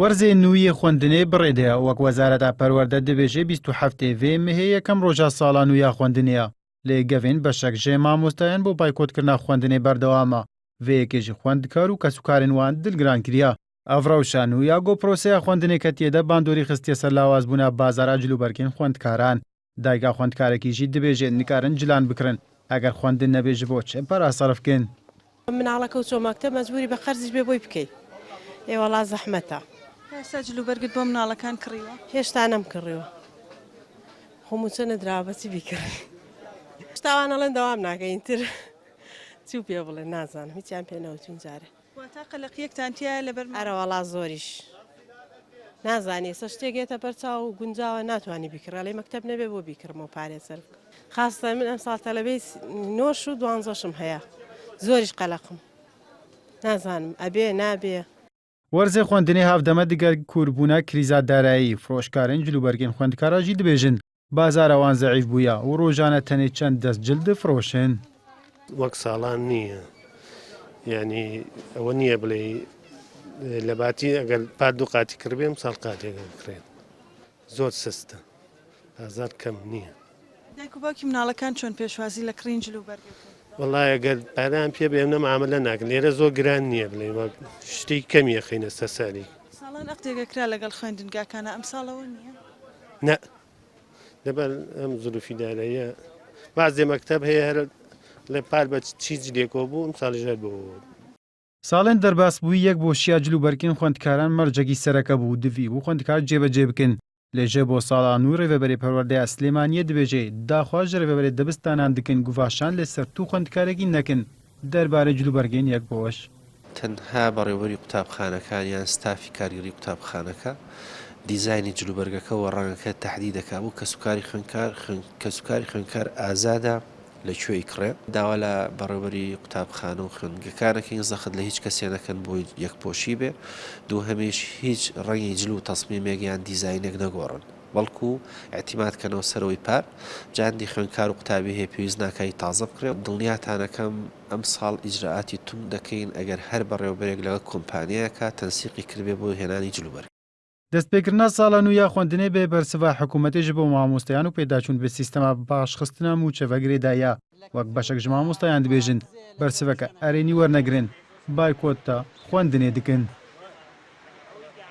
وەرزێ نوویێ خوەندنێ بڕێدەیە وەک وەزارەتا پەروەردە دبێژێ 27 ێ ڤێ مهێ یەکەم ڕۆژا ساڵا نوویا خوەندنێە لێ گەڤێن بەشەک ژێ مامۆستایان بۆ بایکۆتکردنا خوەندنێ بەردەوامە ڤێ یەکێ ژی خوەندکار و کەسوکارێن وان دلگران کریە. ئەڤ ڕەوشا نوویا گۆ پرۆسەیا خوەندنێ کە تێدە باندۆری خستیە سەر لاوازبوونا بازارا جلوبەرگێن خوەندکاران. دایکا خوەندکارەکیژی دبێژێ نکارن جلان بکڕن ئەگەر خوەندن نەبێ ژبۆ چ پەرا سەرف کن. مناڵەکەو چۆ مەکتەب مەجبوری بە قەرزیش بێ بۆی بکەی ئێ وەڵا زەحمەتە. تا ئێستا جل و بەرگت بۆ مناڵەکان کڕیوە؟ هێشتا نەمکڕیوە خۆ موچە نەدراوە بە چی بیکڕم هێشتا ئەوان ئەڵێن دەوام ناکەین تر چیو پێ بڵێن نازانم هیچیان پێ نەوتوین جارێ. واتا قەلەقیەکتان تیایە لەبەر ماڵ؟ ئەرەوەڵا زۆریش نازانی ئێستا شتێک یەتە بەر چاو و گونجاوە ناتوانی بیکڕی ئەڵێی مەکتەب نەبێ بۆ بیکڕمەوە پارەی سەرف بکەم خاستە من ئەمساڵ تەلەبەی نۆش و دوانزەشم هەیە زۆریش قەلەقم نازانم ئەبێ نابێ. وەرزێ خوەندنێ هاڤدەمە دگەل کووربوونا کریزا دارایی، فرۆشکارێن جلوبەرگێن خوەندکارا ژی دبێژن بازارا وان زەعیف بوویە و ڕۆژانە تەنێ چەند دەست جل دفرۆشن. وەک ساڵان نییە یعنی ئەوە نییە بڵێ لە باتی ئەگەر پار دوو قاتی کڕبێ ئەمساڵ قاتێک دەکڕێت زۆر سستە بازار کەم نییە. دایک و باوکی مناڵەکان چۆن پێشوازی لە کڕین جل و بەرگ دەکەن؟ وەڵای ئەگەر پارەیان پێ بێ ئەمنە معاملە ناکەن لێرە زۆر گران نییە بڵێ وەک شتی کەمی ئەخەینە سەر سەری. ساڵان ئەقدێک ئەکرا لەگەڵ خوێندنگاکانا ئەمساڵ ئەوە نییە؟ نا لەبەر ئەم زروفی داراییە بەعزێ مەکتەب هەیە هەر لە پار بە چی جلێکەوە بوو ئەمساڵیش هەر بەوەوە بوو. ساڵێن دەرباسبووی یەک بۆ شیا جل و بەرگین خوەندکاران مەرجەکی سەرەکە بوو دڤی بوو خوەندکار جێبەجێ بکن لێ ژێ بۆ ساڵا نوو رێڤەبەرێ پەروەردەیا سلێمانیە دبێژێ داخواز ژە رێڤەبەرێ دبستانان دکن گوڤاشان لێ سەر تو خوەندکارێکی نەکن دەربارەێ جل و بەرگێن یەک بۆش. تەنها بەڕێوەبەری قوتابخانەکان یان ستافی کارگێڕی قوتابخانەکە دیزاینی جلوبەرگەکە و ڕەنگەکە تەحدید دەکات بۆ کەسوکاری خوێندکار، کەسوکاری خوێندکار ئازادە لە کوێ ئیکڕێ. داوا لە بەڕێوەبەری قوتابخانە و خوێندگەکان ئەکەین زەخت لە هیچ کەسێ نەکەن بۆی یەکپۆشی بێ، دووهەمیش هیچ ڕەنگی جل و تەسمیمێک یان دیزاینێک نەگۆڕن بەڵکو ئیعتیماد کەنەوە سەرەوەی پار، جا هەندی خوێندکار و قوتابی هەیە پێویست ناکا ی تازە بکڕێ، دڵنیاتانەکەم ئەمساڵ ئیجرائاتی توند دەکەین ئەگەر هەر بەڕێوەبەرێک لەگەڵ کۆمپانیایەکا تەنسیقی کردبێ بۆ هێنانی جلوبەرگ. دەستپێکردنا ساڵە نوو یا خوەندنێ بێ بەرسڤا حکوومەتێ ژ بۆ مامۆستایان و پێداچوون بە سیستەما باشخستنا مووچە ڤە گرێدایە وەک بەشەک ژ مامۆستایان دبێژن بەرسڤەکە ئەرێنی وەرنەگرن بایکۆتا خوەندنێ دکن.